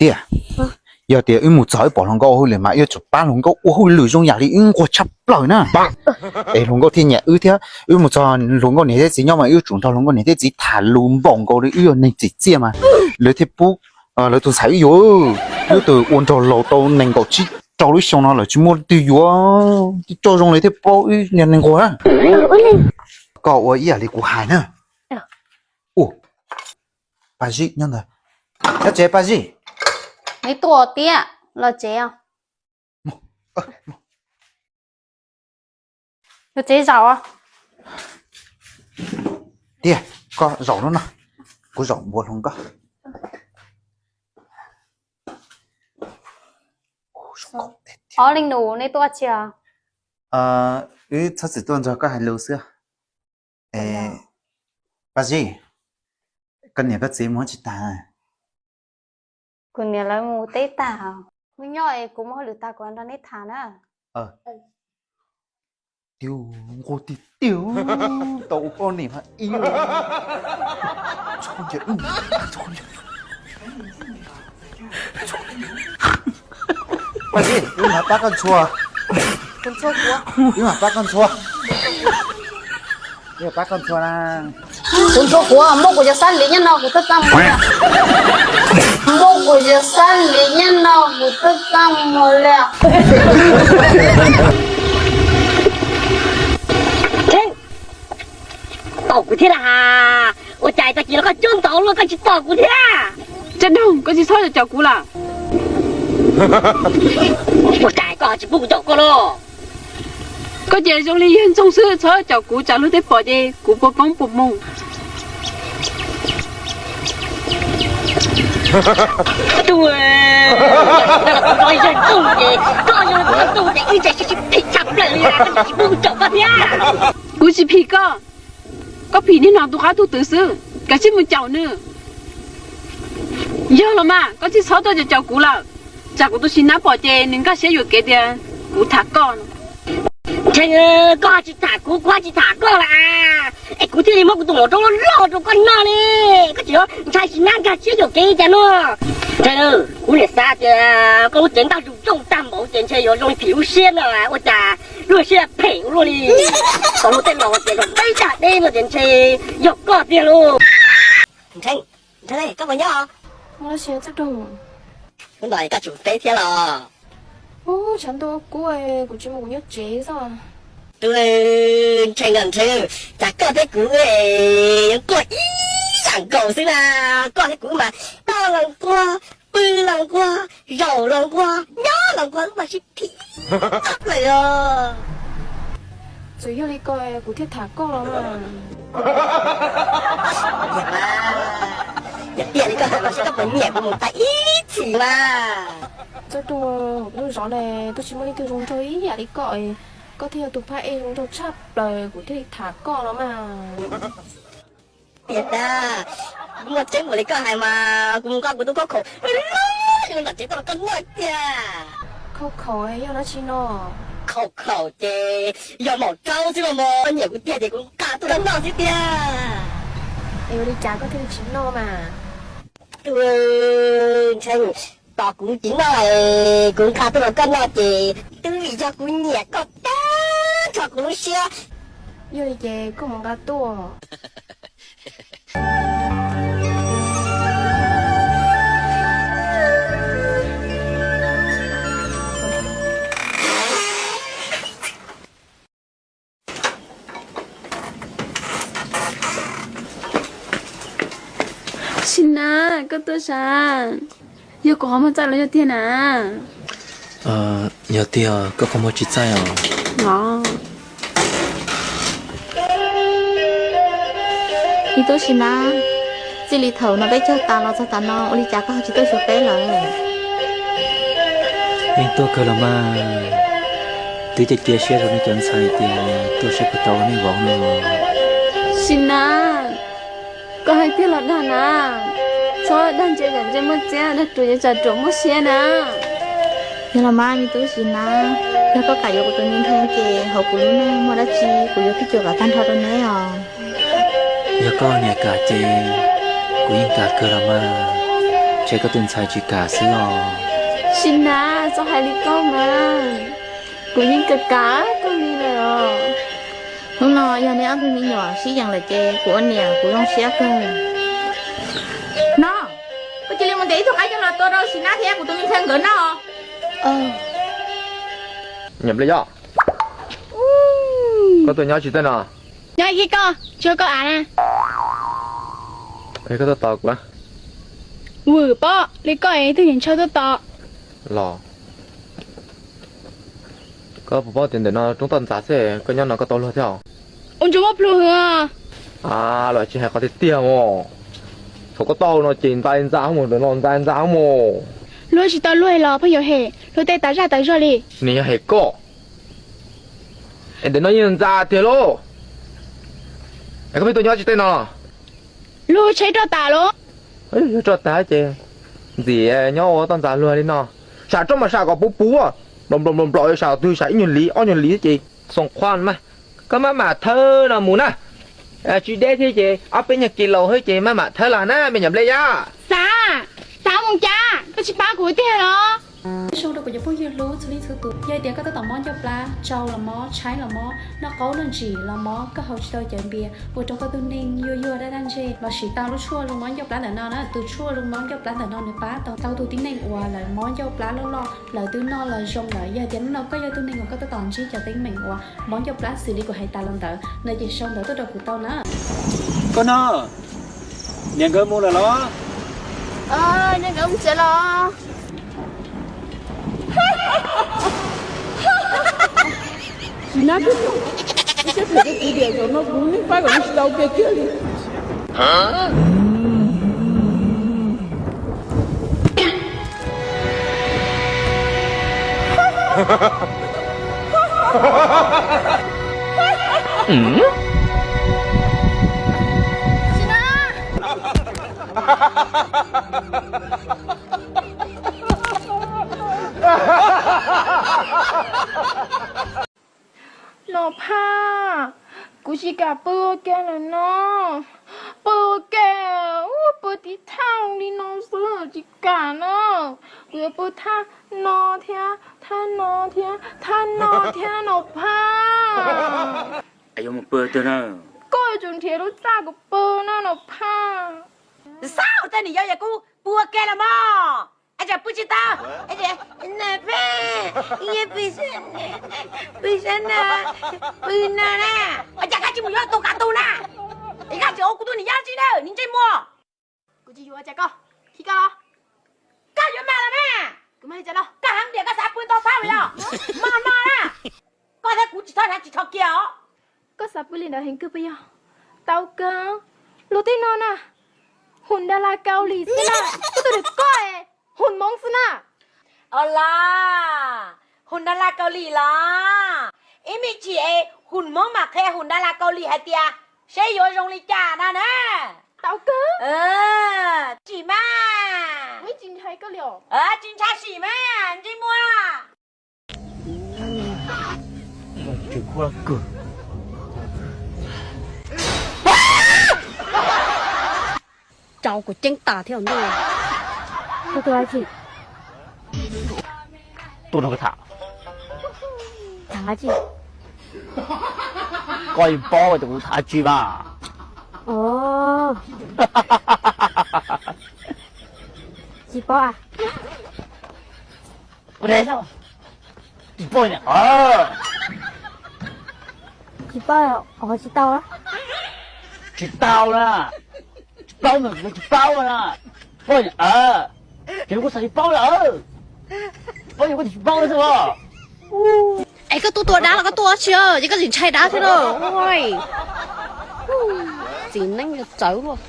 Tiag, yog tias wb mus txog wb pom hluas nkauj ua hauj lwm mas wb yuav tsum pab hluas nkauj ua hauj lwm zoo yam li wb nquag tshaj plaws na. Es hluas nkauj thiaj nyiam wb thiab. Wb mus txog hluas nkauj niam thiab txiv nyob mas wb yuav tsum nrog hluas nkauj niam thiab txiv tham lus npaum nkaus li wb yog neeg tsim txiaj mas lawv thiaj pub lawv tus ntxhais wb yuav. Wb tus ua nraug laus tau nees nkaum tsib rau lub xyoo no lawm tsis muaj leej twg yuav, tsis tso zoo li thiaj paub wb niag neeg nquag na. Koj ua ib yam li kuv hais na. Ua, Paj Zib nyob ntawd. Nyob tsev Paj Zib. Neb tuaj tiag, los tsev os. Los tsev zaum. Tiag, koj zaum lub no, kuv zaum npua hluas nkauj. Ob leej nus, neb tuaj tsi os? Wb txhob txwm tuaj nrog koj hais lus xwb. Paj Zib, koj niam koj txiv mus tsis tag? Kuv niam lawv mus teb tag. Neb nyob es kuv muaj hauj lwm tag kuv nrog neb tham na. Tiag, nquag tiag tiag, tau ua poj niam mas ib. Paj Zib, wb mam pab koj ntxhua. Wb mam pab koj ntxhua. Wb mam pab koj ntxhua na. Kuv ntxhua kuv, muab kuv cov xab li nyob no kuv twb txaj muag li. Muab kuv cov xab li nyob no kuv twb txaj muag li. Tau kuv thiab las. Ua cas tag kis no koj cuab ntxov luaj koj tsis tos kuv thiab? Caj Doog, koj tsis txhob caum kuv lawm. Ua cas koj tsis pub kuv caum koj los? Koj ces zoo li yawg ntxoog xwb, txhob caum kuv, tsam luag tej pom ces kuv puas koob puas moo. Tus, koj yawg ntxoog ces, koj yawg ntxoog ces ib tsam sib sib phim tshaj plaws li, koj tsis pub kuv caum koj thiab. Kuv tsis phim koj, koj phim niag no tus qab tug twg xwb, kav tsij mus caum nws. Yog los mas koj tsis txhob tuaj caum kuv lawm, tsam kuv tus Sim Nab pom ces nws nkag siab yuam kev tias kuv tham koj no. Ntshe koj tsis tham kuv, kuv tsis tham koj las, es kuv thiaj li muab kuv tus maum roob loj loj rau koj noj ne. Koj tseem ntshai Sim Nab nkag siab yuam kev cas no. Ntshe kuv niam xav tias koj lub cev ntaj zus zoo tag npaum ces ntshe yuav zoo li phim lub siab no, ua cas lub siab phem ua luaj li. Kom luag tej laus tias yog deb dag deb no ces ntshe yog koj tiag lauj. Ntshe, Ntshe, koj puas nyob? Hnub no koj tsum teb thiab los? Tshav ntuj kub, kuv tsis mus, kuv nyob tsev xwb. Tus Ntshe, Ntshe, cas koj thiab kuv yuav nquag ib yam nkaus xwb na. Koj thiab kuv mas noj los nquag, pw los nquag, zaum los nquag, nyob los nquag, wb mas sib phim tshaj plaws os. Txawm yog li ko kuv thiaj tham koj los mas. Yog tiag li koj hais mas saib koj puas nyiam kuv mus tag ib txhis mas. Txoj Rooj, lub zos no twb tsis muaj leej twg zoo nraug ib yam li koj, koj thiaj yog tus phab ej zoo nraug tshaj plaws kuv thiaj li tham koj los mas. Tiag tiag, kuv muaj tseeb npaum li koj hais mas kuv mus nqa kuv tus khaub khaum loj loj nram tsev tuaj rau koj noj tiag. Khaub khaum yog dab tsi no? Khaub khaum ces yog maum tsaub xwb los mas, koj nyiam kuv tiag ces kuv nqa tuaj rau koj noj xwb tiag. Es ua li cas koj thiaj li tsis noj mas? Tus Ntshe, tos kuv tsis noj, kuv nqa tuaj rau koj noj ces twb vim yog kuv nyiam koj tag nrho kuv lub siab. Yog li ces koj mus nqa tuaj. Sim Nab, koj tuaj sav, yog kuv qhov muag txaij los yog tiag na? Yog tiag, koj qhov muag tsis txaij os. Me tub Sim Nab, txij li thaum no peb cog tas los txog tav no ua li cas koj ho tsis tuaj xyuas peb lawm? Yeej tuaj kawg los mas, twb cia cia siab rau nej cov ntxhais tias tuaj saib puas tau nej vauv no. Sim Nab, koj hais tiag los dag na? Txhob dag ntse tsam ntse muaj txiab, dag ruam tsam ruam muaj siab na. Yog los mas me tub Sim Nab, yog koj kam yuav kuv tus me ntxhais ces hauv kuv lub neej muaj dab tsi kuv yuav pib cuam kom tag nrho rau neb os. Yog koj niam kam ces kuv yeej kam kawg los mas. Ces koj tus ntxhais tsis kam xwb os. Sim Nav, txhob hais li koj mas, kuv yeej kam kam koj li lawm os. Hnub no yog neb ob tug me nyuam sib yees lawm ces kuv ua niam kuv zoo siab kawg. No, koj cia li mus ntes ib tug qaib coj los tua rau Sim Nav thiab kuv tus me ntxhais nkawd noj. Nyam Nplej Yob, koj tuaj nyob tsis tej no? Nyob ib koj, tsis yog koj av na. Koj tuaj tos kuv. Vwm pob li koj es twg ntshaw tuaj tos. Los, koj puas paub tias ntawm no roob toj ntxas xwb, koj nyob no koj tau luag thiab os. Ua ntsuag muaj plhus heev. A, los tsis hais qhov tiag tiag mos. Thaum koj tau no ces ntxas ntxas mus, ntawm no ntxas ntxas mus. Luag tsis tau luag los pheej yuav hem luag tej tas zaj tas zog li. Nws yog hem koj, es ntawm no yeej ntxas tiag lauj. Es koj pheej tuaj nyob tsis tej no? Luag tsheb roj tas lauj. Yog roj tas ces ntxim nyob ua toj ntxas luag li no. Sam roj mas sam kom puv puv, nplaum nplaum nplaum, sam twg sam ib nyuag liv ob nyuag liv ces xoo qhuab mas. Koj maj mam thawb no mus na. Tsis deb thiab ces ob peb nyuag kis laus xwb ces maj mam thawb los na me nyuam Nplej Yob. Xav, xav mus cas koj tsis pab kuv tiag los? Zoo rau kuv cov phooj ywg hlub txhua leej txhua tus, yog hais tias koj tab tom mob ncauj plab, tsau los mob, tshaib los mob, noj qaub noj ntsim los mob, koj haus tsis tau cawv npias, ua rau koj tus neeg yuag yuag daj daj ntseg los siv tau lub tshuaj zoo mob ncauj plab ntawm no na. Tus tshuaj zoo mob ncauj plab ntawm no nws pab tau tau tus tib neeg uas lawv mob ncauj plab loj loj, lawv twb noj los zoo lawm. Yog hais tias hnub no koj yog tus neeg uas koj tab tom ntsib cov teeb meem uas mob ncauj plab xws li kuv hais tas los ntawd no ces sau ntawv tuaj rau kuv tau na. Koj no, niam nkawd mus lawm los? Niam nkawd mus tsev los. Sim Nav, koj siab phem rau kuv tias zaum no kuv yeej faib kom nws tsis tau ua ke kiag li. Nom Phaj, kuv tsis kam pw ua ke lawm no. Pw ua ke, pw tib thaj li no xwb tsis kam na. Kuv yuav pw thaj no thiab, thaj no thiab, thaj no thiab Nom Phaj. Yuav mus pw twg na? Koj yuav tsum nrhiav lub txaj kuv pw na Nom Phaj. Xav ua tej niam yau yam kuv pw ua ke los mas. Es tsam pw tsis tau. Nom Phaj, pw sab no, pw no na. Ua cas koj tsis mus yuav tus kav tus na? Es koj tseem ua kuv tus niam yau tsi na, niag ntsej muag. Kuv tsis yuav, cas koj khib koj los? Koj yuav mas los na. Kuv mas hais cas los? Koj heev tias koj xav pw tau thab los yog? Mos mos na. Koj thiab kuv tsis txhob hnav tsis txhob kiag os. Koj xav pw li ntawd heev kawg puas yog? Tau kawg. Luag tej no na, hum da las Kaus Lim xwb na. Koj tus niam koj es hum Hmoob xwb na. Ua los, hum da las Kaus Lim los? Ib me chim es hum Hmoob mam qhia hum da las Kaus Lim hais tias seb yuav zoo li cas no na. Tau kawg. Tsis mas. Kuv tsis ntshai koj li os. Tsis ntshai sim mas ntsej muag. Rau kuv ceeb tas thiab ntuj. Koj tuaj dab tsi? Tuaj nrog koj tham. Tham dab tsi? Koj yeej paub tias kuv tham dab tsi mas. Ov, tsis paub a. Tsis paub, tsis paub, tsis tau. Tsis tau na. Tsis paub mas tsis paub na. Paub, ces kuv xav tsis paub lawm. Paub ces kuv tsis paub xwb. Es koj tuaj tua dab los koj tuaj dab tsi, ces koj tsis ntshai dab thiab na. Txiv neeb yuav txawv luaj.